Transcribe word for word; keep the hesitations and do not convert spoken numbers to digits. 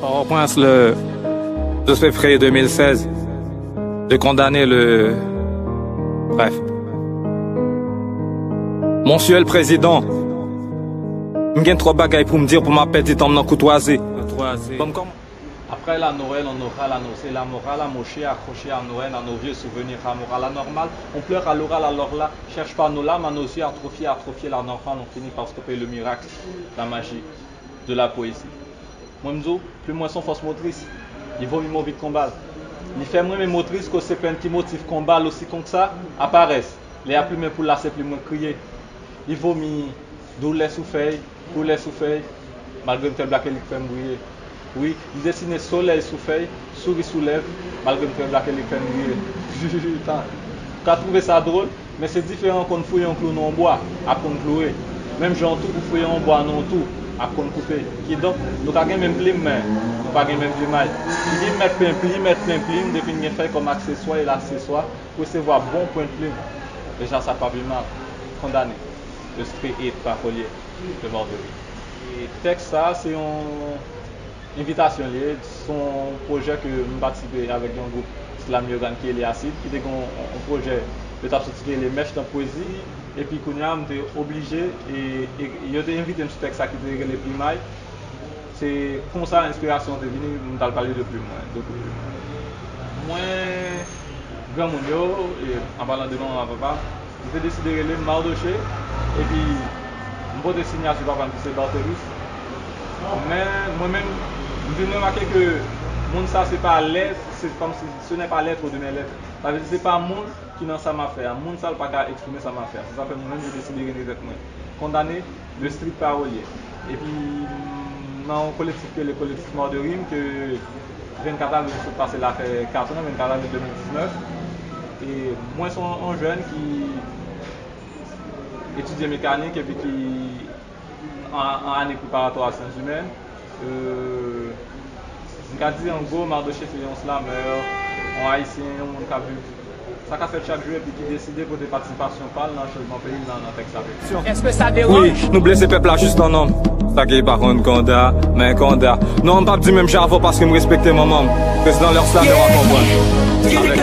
Port-au-Prince le douze février deux mille seize, de condamner le... Bref. Monsieur le Président, m gen twòp bagay pou m di pou m ap pèdi tan m nan koutwazi. Bon, m kòm- Après la Noël, on aura la nausée, la morale amochée, accrochée à Noël, à nos vieux souvenirs, amour à la normale. On pleure à l'oral, alors là, cherche pas nos larmes, à nos yeux atrophiés, atrophiés, la normale, on finit par stopper le miracle, la magie de la poésie. Mwen m di w, plim mwen se yon fòs motris. Li vomi mo vit konbal. Li fè m renmen motris kote se pent ki motif konbal osi kon sa aparès. Lè y ap plimen poul la, se plim mwen k kriye. Li vomi doulè sou fèy, koulè sou fèy, malgre m fè blak e li k fè m briye. Wi, li desine solèy sou fèy, souri sou lèv, malgre m fè blak e li k fè m briye. Tan. Ou ka twouve sa dwòl, men se diferan konn fouye yon klou nan yon bwa ak konn kloure. Menm jan tou pou fouye yon bwa nan yon tou ak konn koupe. Kidonk, nou ka gen menm plim, men nou pa gen menm plimay. Plim mèt plen plim, mèt plen plim, depi n gen fèy kòm akseswa e lakseswa pou resevwa bon pwen plim. Deja sa pa pi mal. Kondane. Esprit et parolier de Marguerite. E tèks sa, se yon envitasyon li ye. Se yon pwojè ke m patisipe avèk yon gwoup slam yogan ki rele Asid, ki te gen yon, yon pwojè yo t ap soti ki rele Mèch nan Pwezi. Epi kounye a, m te oblije, e, e yo te envite m sou tèks sa ki te rele Plimay. Se konsa enspirasyon te vini, m t al pale de plim mwen, de kout plim. Mwen, granmoun yo, e, an palan de manman ak papa, yo te deside rele m Mardochée, epi m pote siyati papa m ki se Barthelus. Men, mwen menm, m vin remake ke moun sa se pa lè, se kòmsi, ce n'est pas l'être de mes lettres. Sa vle di, se pa moun ki nan sa m ap fè a. Moun sa l pa ka eksprime sa m ap fè a. Se sa fè mwen menm, je deside rele tèt mwen Kondane, le street parolier. Epi, m, nan yon kolektif ki rele Kolektif Mò de Rim, ke vennkat avril sot pase la fè kat an, vennkat avril de mil diznèf. E mwen se yon, yon jèn ki etidye mekanik epi ki an, an ane preparatwa a syans imèn. Euh, m ka di, an gwo, Mardochée se yon slameur, yon ayisyen, yon moun k ap viv. Sa k ap fèt chak jou epi ki deside pote patisipasyon pa l nan chanjman peyi l nan, nan tèks sa. Èske sa deranj? Wi, nou blese pèp la jis nan nanm. Sa ki pa konn konda, men konda. Non, m p ap di menm jan avè w paske m respekte manman m. Prezidan Lè Slamè w a konprann. Avèk